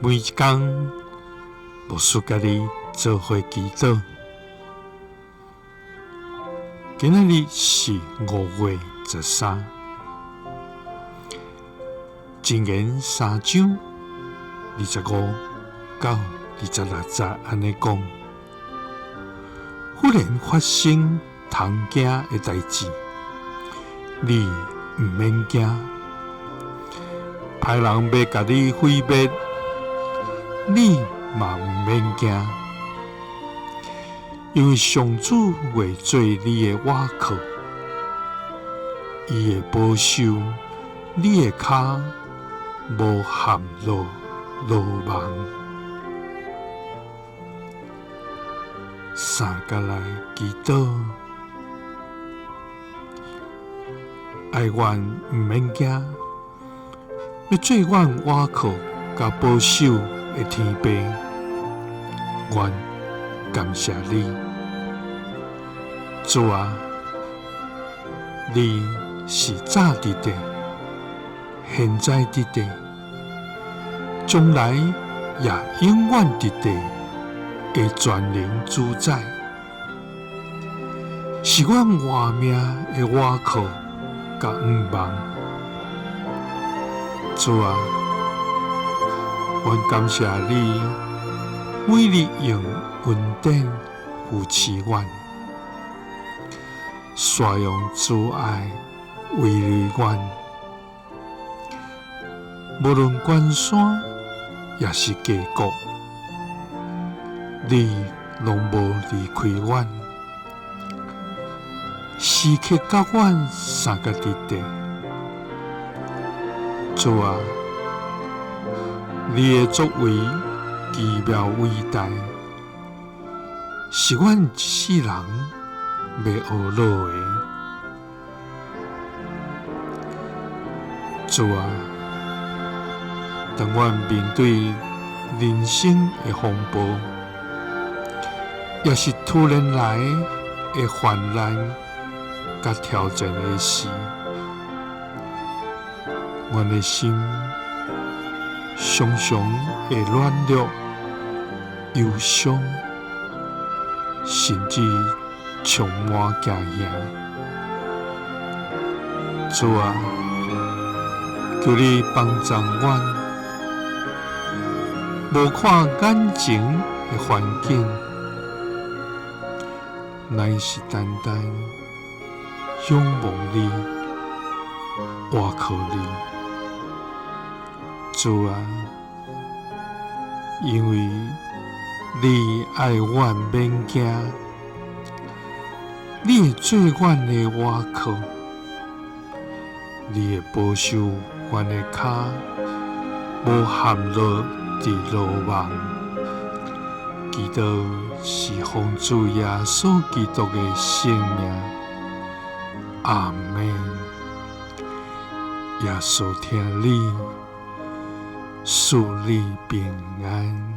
每一工，牧師佮你做伙祈禱。今仔日是5月13，箴言3章25到26節按呢講：忽然發生通驚的代誌，你毋免驚；歹人欲共你毀滅，你嘛毋免驚，因為上主會做你的倚靠，伊會保守你的跤無陷落羅網。三佮來祈禱，愛阮毋免驚，欲做阮倚靠佮保守的天父，阮感謝你，主啊，你是早佇的，現在佇的，將來也永遠佇的的全能主宰，是阮活命的倚靠佮向望。主啊，阮感謝你，每日用恩典扶持阮，煞用慈愛慰慰阮。無論懸山抑是低谷，你攏無離開阮，時刻佮阮相佮佇的。主啊，你的作為奇妙偉大，是阮一世人袂學老的。主啊，當阮面對人生的風暴，抑是突然來的患難佮挑戰的時，阮的心常常會軟弱、憂傷，甚至充滿驚嚇。主啊，求你幫助阮，無看眼前的環境，乃是單單仰望你、倚靠你。主啊，因為你愛阮免驚，你會做阮的倚靠，你會保守阮的跤無陷落佇羅網。祈禱是奉主耶穌基督的聖名，阿們。耶穌疼你，賜你平安。